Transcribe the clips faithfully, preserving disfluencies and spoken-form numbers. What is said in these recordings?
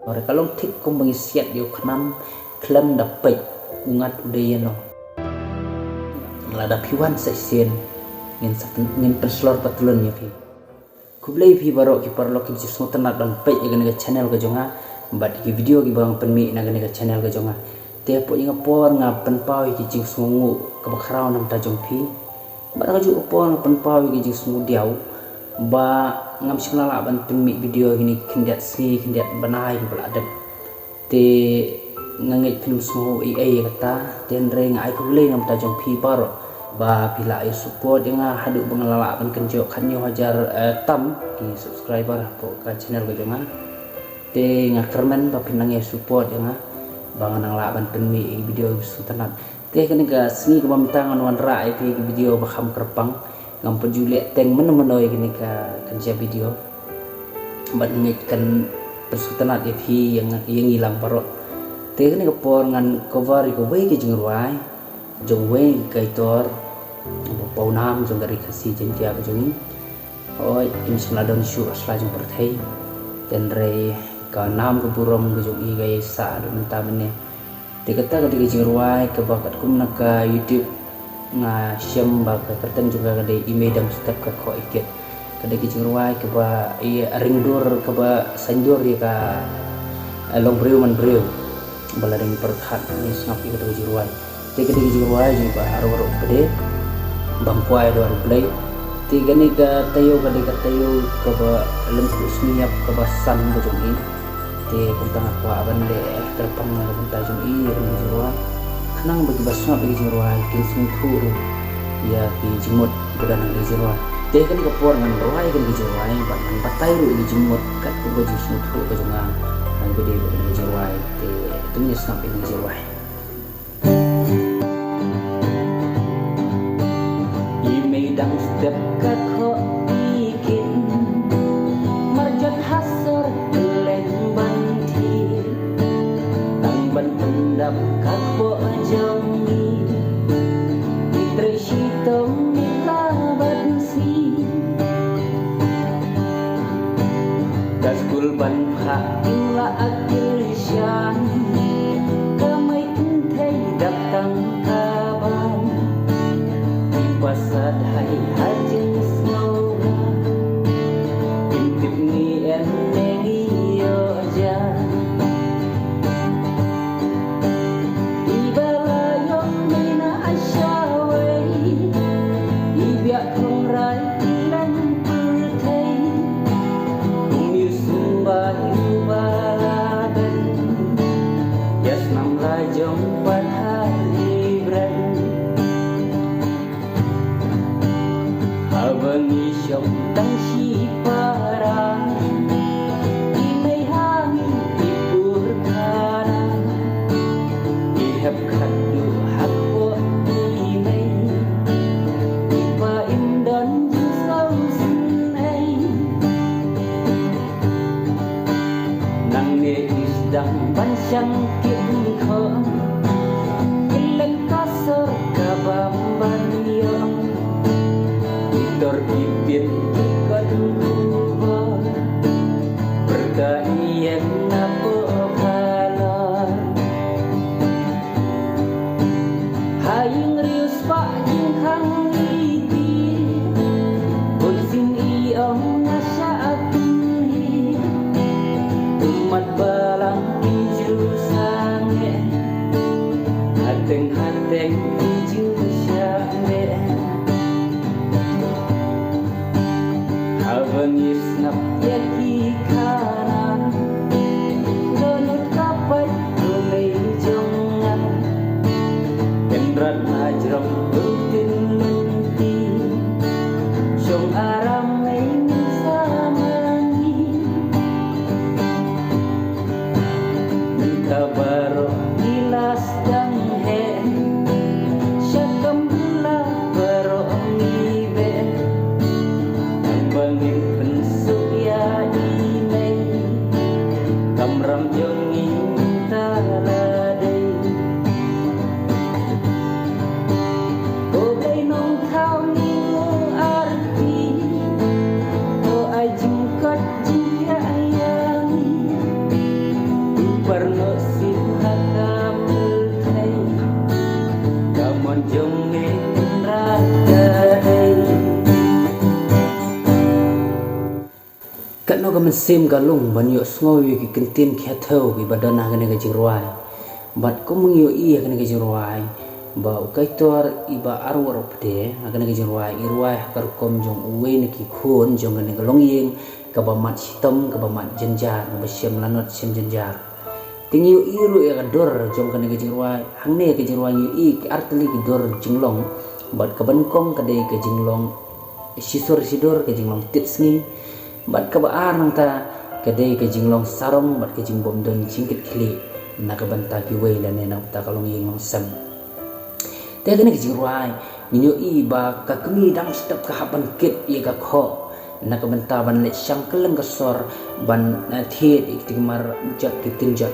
Ka long thik kumba ngi siat ïa u khnam khlem da peit u ngat u dei ïano. Lada phi wan sa shisien ngin sa pyn-, ngin pynslor patlun ïa phi. Khublei phi baroh ki paralok ki jingsngewtynnat ban peit ïa kane ka channel ka jong nga bad ki video kiba nga pynmih na kane ka channel ka jong nga. Te hapoh ïa nga por nga pynpaw ïa ki jingsngewnguh kaba khraw na bynta jong phi. Bad ha kajuh ka por nga pynpaw ïa ki jingsngewdiaw ba ngam shym la lah ban pynmih video ïa kine ki khyndiat sngi khyndiat bnai kiba la dep. Te nga ngeit phin ym sngew ei ei ïa kata, te hynrei nga ai khublei na bynta jong phi baroh ba phi la ïa support ïa nga haduh ba nga la lah ban kynjoh khathynñiew hajar, eh, tam ki subscriber hapoh ka channel ka jong nga. Te nga kyrmen ba phin nang ïa support ïa nga ba nga nang lah ban pynmih ïa ki video kiba sngewtynnat. Te kane ka sngi kaba mynta ngan wanrah ïa phi ki video ba kham kyrpang. Ngam pat ju leh teng mynno mynno ïa kane ka, kan jia video. Bad ngeit kan pynsngewtynnat ïa phi ïa nga, ïa ngi lang baroh. Te kane ka por ngan cover ïa kawei ka jingrwai jong uwei ka actor ba pawnam jong ka Ri Khasi Jaiñtia ka jong ngi. Hooid, im shym la don shuh ha sla jong pyrthei. Te hynrei ka nam ka burom ka jong i ka ïai sah haduh mynta mynne. Te kata ka dei ka jingrwai kaba katkum na ka YouTube nga shem ba ka kyrteng jong ka ka dei I Mei Dang Step Ka Khoh I Kit. Ka dei ka jingrwai kaba ïa ring dur kaba saiñdur ïa ka, eh, long briew man briew. Ba la dang pyrkhat ngi sngap ïa kata ka jingrwai. Te ka dei ka jingrwai jong ka aro aro pde. Bam kwai do aro blei. Te kane ka taïew ka dei ka taïew kaba lem khuh sniap kaba san ka jong i. Te kumta nga kwah ban leh kyrpang na ka bynta jong i ïa kane ka jingrwai. Khnang ba kiba sngap ïa ka jingrwai kin sngewthuh ruh ïa ki jingmut ba don ha ka jingrwai. Te kane ka por ngan rwai ïa kane ka jingrwai bad ngan batai ruh ïa ki jingmut kat kumba jingsngewthuh ka jong nga. Ngan bad ïa kane ka jingrwai. Te to ngin sngap ïa kane ka jingrwai. I mei dang step ka khoh i kit. Marjot ha sor leng ban thied. Tang ban pyndap ka khoh jong i. I trei shitom i la ban si. Ka skul ban phah im la akil shan. Ka mei kynthei dap tang ka ban. I pasat hai ha jingsngewbha. Im tip ngi en ne ngi ïoh jan. I ba la ïoh mei na ashawei. I biak khong rai i leng pyrthei. Um ïoh sumba ïoh ba la ben. Ïa snam la jong pat ha i bren. Haba ngi shong tang shipara. I mei ha ngi i pur khana. I hep khadduh ha khoh i mei. I pa im don jingsaw sngewsih. Nangne i sdang ban shang kit khoh. Kylleng ka sor ka bam ban ïoh. I tor i tied i kot khubor. Pyrta i ïeng na poh khalor. Ha ïing riewspah jingkhang i ti. Bun sien i ong nga shah akun hi. Ummat balang i ju sangeh. Hateng hateng i ju shah meh. Haba ngi sngap ïa ki khana. Dohnud ka pait u mei jong nga. Kynrad na jrong lyntin lynti. Shong aram mei ngi sa ma ngi. Mynta baroh ngi la sdang heh. Sha kam bylla baroh ngi beh. Tang ba ngin pynsuk ïa i mei. Kamram jong ngi mynta la dei. Ko Blei Nongthaw ngi u arti. Ko ai jingkoit jingkhiah ïa ngi. Sim ka lung ban ïohsngew ïa ki kyntien ki hato kiba don ha kane ka jingrwai. Bad kum ngi ïohi ha kane ka jingrwai ba u kaitor iba arwar u pde ha kane ka jingrwai i rwai ha ka rukom jong uwei na ki khun jong kane ka longïing kaba mat shitom, kaba mat jynjar, kaba shem lanot shem jynjar. Te ngi ïohi ruh ïa ka dur jong kane ka jingrwai. Hangne ka jingrwai ngi ïohi ki artylli ki dur jinglong. Bad kaba nyngkong ka dei ka jinglong shisur shidur, ka jinglong tit sngi. Bad kaba ar nangta ka dei ka jinglong sarong bad ka jingbym don jingkit khlieh na ka bynta kiwei lane na ka bynta ka longïing longsem. Te kane ka jingrwai ngi ïohi ba ka kmie dang step ka hap ban kit ïa ka khoh na ka bynta ban leit shang kylleng ka sor ban, eh, thied ïa ki tingmar jot ki tin jot.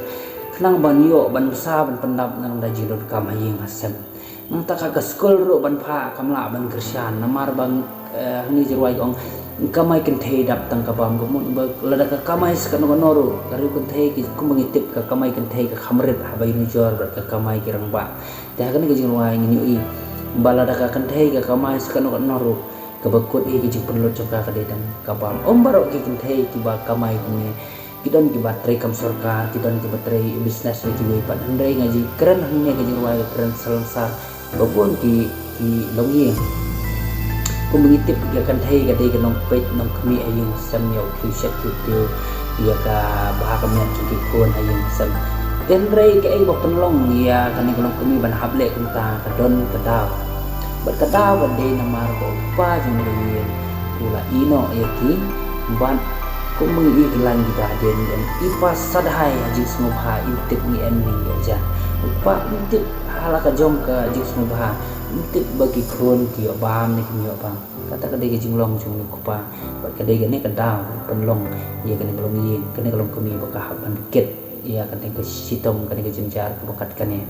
Khnang ban ïoh ban bsa ban pyndap nang da jingdonkam ha ïing ha sem. Nangta ka, ka skul ruh ban phah kam lah ban kyrshan namar ba, eh, hangne jingrwai ka ong kamai kynthei dap tang ka bam. Ka mut ba lada ka kamai sa kano kano ruh ka riew kynthei ki, kumba ngi tip ka kamai kynthei ka kham rit haba ïanujor bad ka kamai ki rangbah. Te ha kane ka jingrwai ngi ïohi ba lada ka kynthei ka kamai sa kano kano ruh kaba kut ïa ka jingpynlut jong ka ka dei tang ka bam. Ym baroh ki kynthei kiba kamai kumne, ki don kiba trei kam sorkar, ki don kiba trei business ne kiwei pat. Hynrei nga ju kren hangne ka jingrwai ka kren salonsar ba bun ki, ki longïing. Kumba ngi tip ka kynthei ka dei ka nongpeit nongkhmih ha ïing sem, ïa u khiew shet khiew tiew, ïa ka bha ka miat jong ki khun ha ïing sem. Te hynrei kaei ba pynlong ïa kane ka longkmie ban hap leh kumta, ka don ka daw. Bad ka daw ka dei namar ba u kpa jong ka ïing u la ïehnoh ïa ki. Bad kum ngi ïohi ki lain kiba hadien, i pa sadhai ha jingsngewbha, im tip ngi em ne ngi ïoh ja. U kpa im tip ha la ka jong ka jingsngewbha, im tip ba ki khun ki ïoh bam ne kim ïoh bam. Kata ka dei ka jinglong jong u kpa. Bad ka dei kane ka daw pynlong ïa kane ka longïing, kane ka longkmie ba ka hap ban kit ïa kane ka shitom, kane ka jynjar kaba kat kane.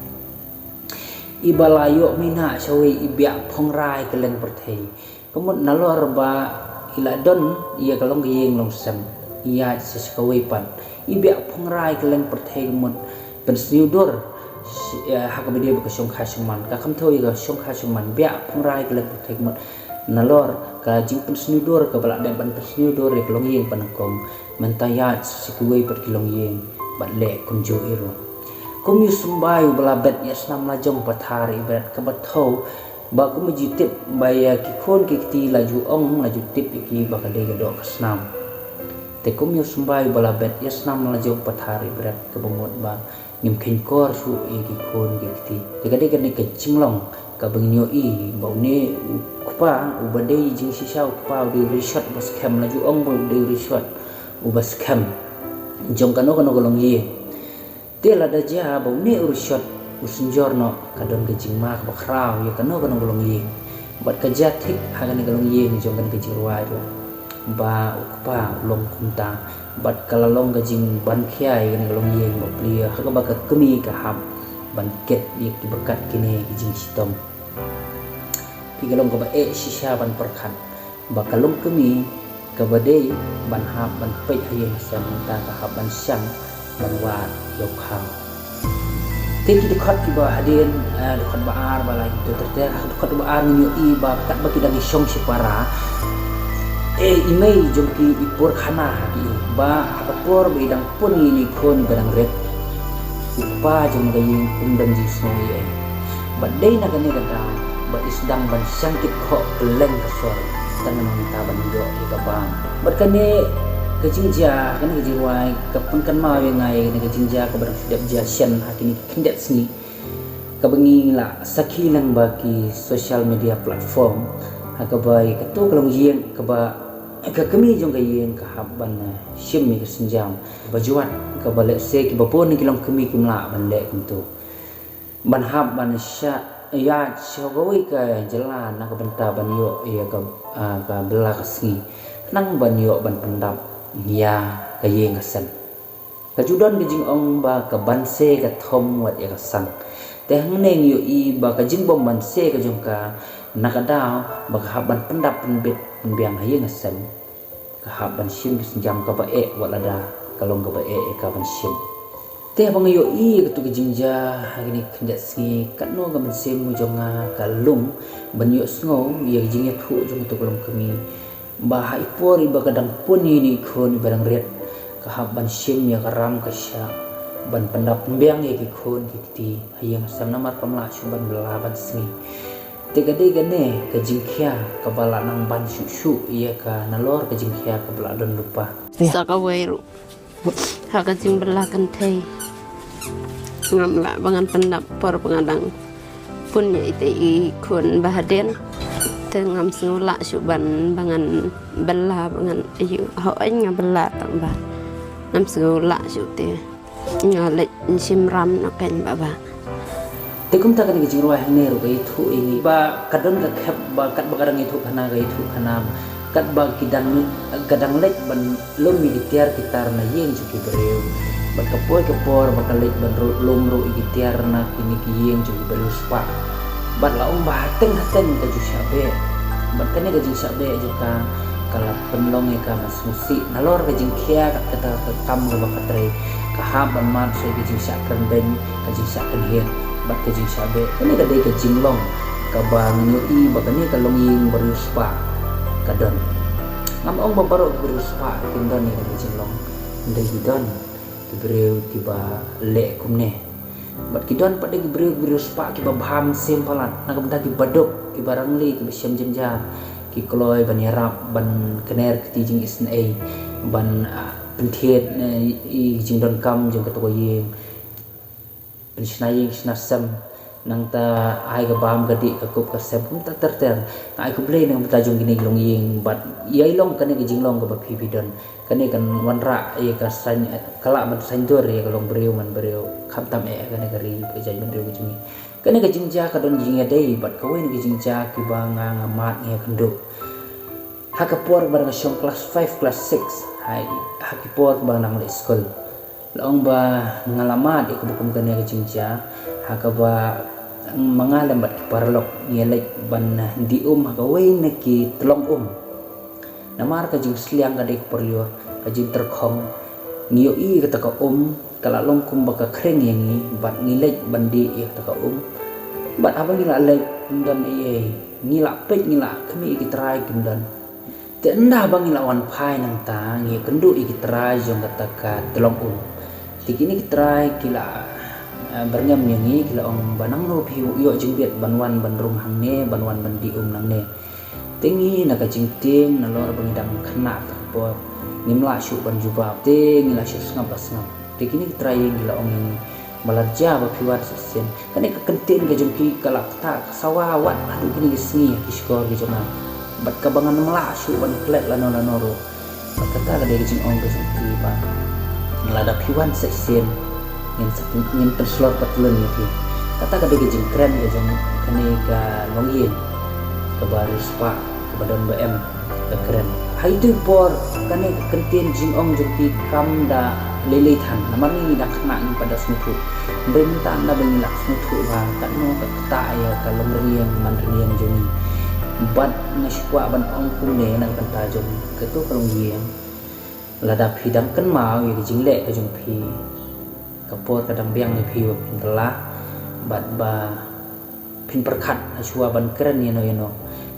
Iba la ïoh minot shawei i biah phongrai kylleng pyrthei. Ka mut nalor ba i la don ïa ka longïing longsem, ïaid sa sha kawei pat, i biah phongrai kylleng pyrthei. Ka mut pynsniew dur, eh, ha kaba ïadei bad ka shongkha shongman, ka kham thew ïa ka shongkha shongman, biah phongrai kylleng pyrthei. Ka mut nalor ka jingpynsniew dur kaba la dep ban pynsniew dur ïa ka longïing ba nyngkong, mynta ïaid sa sha kiwei pat ki longïing bad leh kumjuh ïa ruh. Kum ïa u symbai uba la bet ïa snam la jong pathar i bret, kaba thew ba kumba ju tip ba ïa ki khun ki kti la ju ong, la ju tip ïa ki ba ka dei ka doh ka snam. Te kum ïa u symbai uba la bet ïa snam la jong pathar i bret, kaba mut ba ngim kheiñ kor shuh ïa ki khun ki kti. Te ka dei kane ka jinglong kaba ngi ïohi ba une u kpa uba dei jingshisha, u kpa u dei u rishot uba skhem, la ju ong ba u dei u rishot uba skhem jong kano kano ka longïing. Te lada jia ba une u rishot u synjor noh, ka don ka jingma kaba khraw ïa kano kano ka longïing. Bad ka jia thik ha kane ka longïing jong kane ka jingrwai ruh ba u kpa u long kumta. Bad ka la long ka jingbankhia ïa kane ka longïing ba plie ha kaba ka kmie ka hap ban kit ïa kiba kat kine ki jingshitom. Phi, ka long kaba eh shisha ban pyrkhat ba ka longkmie kaba dei ban hap ban peit ha ïing ha sem, mynta ka hap ban shang ban wad ïa u khang. Te ki dkhot kiba hadien, eh, dkhot ba ar ba lai kumta ter ter. Ha dkhot ba ar ngi ïohi ba katba ki dang ïashong shipara, eh, i mei jong ki i pur khana ha ki ïing ba ha ka por ba i dang pun ïa ine i khun ba dang rit, u kpa jong ka ïing um don jingsngew ïa i. Bad dei na kane ka daw ba i sdang ban shang kit khoh kylleng ka sor tang namar mynta ban ïoh ïa ka bam. Bad kane ka jingjia, kane ka jingrwai ka pynkynmaw ïa nga ïa kane ka jingjia kaba dang shu dep jia shen ha kine ki khyndiat sngi, kaba ngi la sakhi lyngba ki social media platform, ha kaba ïa kato ka longïing kaba ka kmie jong ka ïing ka hap ban, eh, shim ïa ka sienjam ba jwat, kaba lehse kiba bun ki longkmie kim lah ban leh kumto, ban hap ban shah ïaid sha kawei ka jylla na ka bynta ban ïoh ïa ka, ah, ka bylla ka sngi, khnang ban ïoh ban pyndap ïa ka ïing ka sem. Ka ju don ka jingong ba ka banse ka thom wat ïa ka sang. Te hangne ngi ïohi ba ka jingbym banse ka jong ka, na ka daw ba ka hap ban pyndap pynbit pynbiang ha ïing ha sem, ka hap ban shim ka sienjam kaba eh, wat lada ka long kaba eh ïa ka ban shim. Te haba ngi ïohi ïa kato ka jingjia ha kine ki khyndiat sngi, katno ka mynsiem jong nga ka lung ban ïohsngew ïa ka jingïathuh jong kato ka longkmie. Ba ha i por iba ka dang pun ïa ine i khun iba dang rit, Ka hap ban shim ïa ka ram ka shah ban pyndap pynbiang ïa ki khun ki kti ha ïing ha sem namar kam lah shuh ban bylla ban sngi. Te ka dei kane ka jingkhia kaba lah nang ban shuh shuh ïa ka nalor ka jingkhia kaba lah don lypa. Sa kawei ruh ha ka jingbylla kynthei ngam lah ba ngan pyndap por ba nga dang pun ïa ite i khun ba hadien. Te ngam sngew lah shuh ban ba ngan bylla ba ngan ïoh hooid nga bylla tang ba ngam sngew lah shuh te nga leit shim ram na kane ba ba. Te kumta kane ka jingrwai hangne ruh ka ïathuh ïa ngi ba ka don ka khep ba katba ka dang ïathuh khana ka ïathuh khana katba ki dang ka dang leit ban lum ïa ki tiar ki tar na ïing jong ki briew. Bad ka poi ka por ba ka leit ban ru- lum ruh ïa ki tiar na kine ki ïing jong ki briew spah. Bad la ong ba hateng hateng ka ju shah beh. Bad kane ka jingshah beh jong ka ka la pynlong ïa ka ban sngewsih nalor ka jingkhia kat kata ka kam kaba ka trei. Ka hap ban mad sha ka jingshah kren beiñ, ka jingshah kynhied bad ka jingshah beh. Kane ka dei ka jinglong kaba ngi ïohi ba kane ka longïing briew spah ka don. Ngam ong ba baroh ki briew spah kim don ïa kane ka jinglong. Hynrei ki don ki briew kiba leh kumne. Bad ki don pat de ki briew ki briew spah kiba bha mynsiem palat na ka bynta kiba duk kiba rangli kiba shem jynjar. Ki kloi ban ïarap ban kner kti jingisynei ban ah, pynthied eh, i jingdonkam jong kata ka ïing. Pynshna ïing shna sem nangta ai ka bam ka dih ka kup ka sem kumta ter ter. Nga ai khublei na ka bynta jong kine ki longïing bad ïai long kane ka jinglong kaba phi phi don. Kane kan wanrah ïa ka saiñ ka lah ban saiñdur ïa ka long briew man briew khamtam eh kane ka ri ka jait man briew ka jong ngi. Kane ka jingjia ka don jingïadei bad kawei na ka jingjia kiba nga nga mad ngi ïakynduh. Ha ka por ba nga shong klas five klas six hai ha ki por ba nga nang leit skul. La ong ba nga la mad ïa kaba kum kane ka jingjia ha kaba ma nga lem bad ki paralok ngi ïa leit ban dih um ha kawei na ki tlong um. Namar ka jingsliang ka dei ka porlor ka jingtyrkhong ngi ïohi kata ka um ka la long kumba ka khring ïa ngi bad ngi leit ban dih ïa kata ka um. Bad haba ngi la leit ym don ei ei ngi la peit ngi la khmih ïa ki trai kim don. Te ynda ba ngi la wan phai nangta ngi ïakynduh ïa ki trai jong kata ka tlong um. Te kine ki trai ki la eh, byrngem ïa ngi ki la ong ba nangno phi ïoh jingbit ban wan ban rung hangne ban wan ban dih um nangne. Te ngi na ka jingtieng nalor ba ngi dang khynnah ka por ngim lah shuh ban jubab te ngi la shu sngap ba sngap. Te kine ki trai ïing ki la ong ïa ngi ba la jia ba phi wan sa shisien. Kane ka kyntien ka jong ki ka la ktah ka sawa wat haduh kine ki sngi ha ki shkor ki jong nga. Bad kaba ngan ym lah shuh ban klet lano lano ruh. Bad kata ka dei ka jingong ka jong ki ba lada phi wan sa shisien ngin sa pyn- ngin pynslor patlun ïa phi. Kata ka dei ka jingkren ka jong kane ka longïing kaba riewspah kaba don ba em ka kren. Ha itu i por kane ka kyntien jingong jong ki kam da lei lei than namar ngi da khynnah ngi pat da sngewthuh. Hynrei mynta ynda ba ngi la sngewthuh ba katno ka ktah ïa ka long rynïeng man rynïeng jong ngi. Bad nga shu kwah ban ong kumne na ka bynta jong kato ka longïing. Lada phi dang kynmaw ïa ka jingleh ka jong phi ka por ka dang biang ïa phi ba phin kylla bad ba phin pyrkhat ha shuwa ban kren ïano ïano.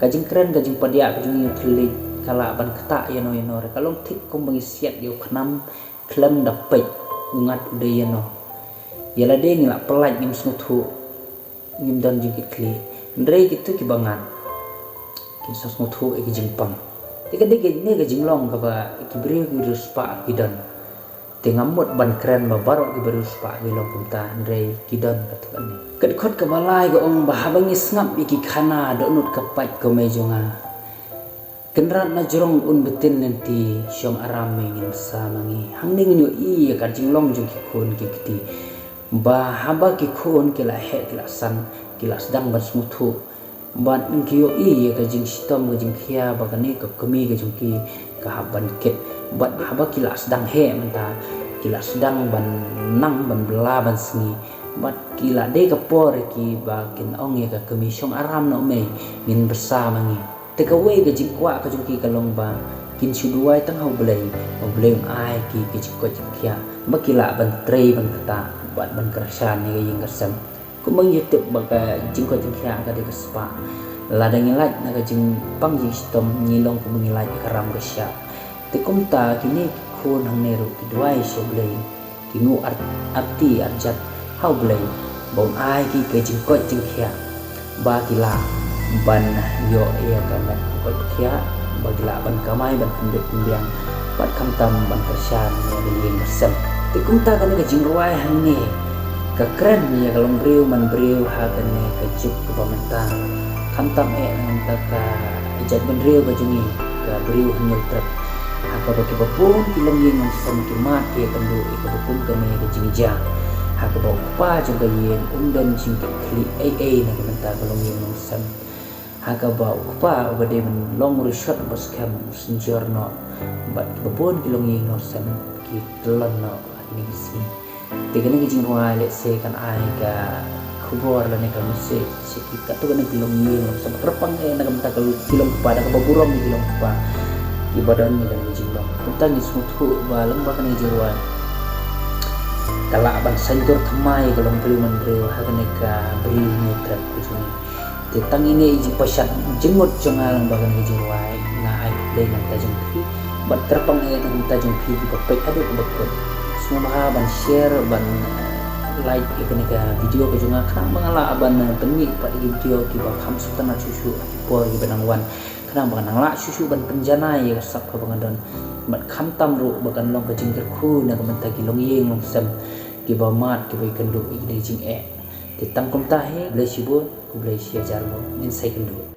Ka jingkren ka jingpadiah ka jong ngi u thylliej ka lah ban ktah ïano ïano re ka long thik kumba ngi siat ïa u khnam khlem da peit u ngat u dei ïano. Ïa lade ngi la pyllait ngim sngewthuh ngim don jingkitkhlieh. Hynrei kito kiba ngat kin sa sngewthuh ïa ki jingpang. Te ka dei kane ka jinglong kaba ki briew ki riewspah ki don. Te ngam mut ban kren ba baroh ki briew spah ki long kumta hynrei ki don katto katne. Ka dkhot kaba lai ka ong ba haba ngi sngap ïa ki khana dohnud ka pait ko mei jong nga. Kynrad na jrong un btin lynti shong aram mei ngin bsa ma ngi. Hangne ngin ïohi ïa ka jinglong jong ki khun ki kti. Ba haba ki khun ki la heh ki la san ki la sdang ban sngewthuh. Bad ngi ïohi ïa ka jingshitom ka jingkhia ba kane ka kmie ka jong ki ka hap ban kit. Bad haba ki la sdang heh mynta ki la sdang ban nang ban bylla ban sngi. Bad ki la dei ka por ïa ki ba kin ong ïa ka kmie shong aram noh mei ngin bsa ma ngi. Te kawei ka jingkwah ka jong ki ka long ba kin shu duwai tang ha U Blei, U Blei un ai ki ka jingkoit jingkhiah ba ki lah ban trei ban ktah bad ban kyrshan ïa ka ïing ka sem. Kumba ngi tip ba ka jingkoit jingkhiah ka dei ka spah. Lada ngi lait na ka jingpang jingshitom ngi long kumba ngi lait ka ram ka shah. Te kumta kine khun hangne ruh ki duwai sha U Blei, ki nguh ar-, arti arjat ha U Blei ba un ai ki ka jingkoit jingkhiah ba ki lah ban ïoh ïa ka met koit khiah, ba ki lah ban kamai ban pynbit pynbiang bad khamtam ban kyrshan ïa ka ïing ka sem. Te kumta kane ka jingrwai hangne ka kren ïa ka longbriew manbriew ha kane ka juk kaba mynta. Khamtam eh na ka bynta ka jaitbynriew ka jong ngi, ka briew Hynñiewtrep, ha kaba kiba bun ki longïing longsem ki mad ki ïakynduh ïa kaba kum kane ka jingjia, ha kaba u kpa jong ka ïing um don jingkitkhlieh ei ei na ka bynta ka longïing longsem, ha kaba u kpa uba dei ban long u rishot ba skhem u synjor noh, bad kiba bun ki longïing longsem ki tylon noh ha kine ki sngi. Te kane ka jingrwai lehse kan ai ka khubor lane ka message sha ki, katto katne ki longïing longsem, kyrpang eh na ka bynta ki longkpa, da kaba burom ïa ki longkpa kiba don ïa kane ka jinglong. Kumta ngi sngewthuh ba lyngba kane ka jingrwai ka lah ban saiñdur thymmai ïa ka longbriew manbriew ha kane ka briew Hynñiewtrep ka jong ngi. Te tang ine i jingpashat jingmut jong nga lyngba kane ka jingrwai, nga ai khublei na ka bynta jong phi bad kyrpang eh na ka bynta jong phi kiba peit haduh kaba kut. Sngewbha ban share, ban, eh, like ïa kane ka video ka jong nga, khnang ba nga lah ban, eh, pynmih pat ïa ki video kiba kham sngewtynnat shuh shuh ha ki por kiba nang wan, khnang ba nga nang lah shuh shuh ban pynjanai ïa ka sap kaba nga don, bad khamtam ruh ba kan long ka jingkyrkhu na ka bynta ki longïing longsem kiba mad kiba ïakynduh ïa kine ki jingeh. Te tang kumta hi, khublei shibun, khublei shihajar nguh, ngin sa ïakynduh.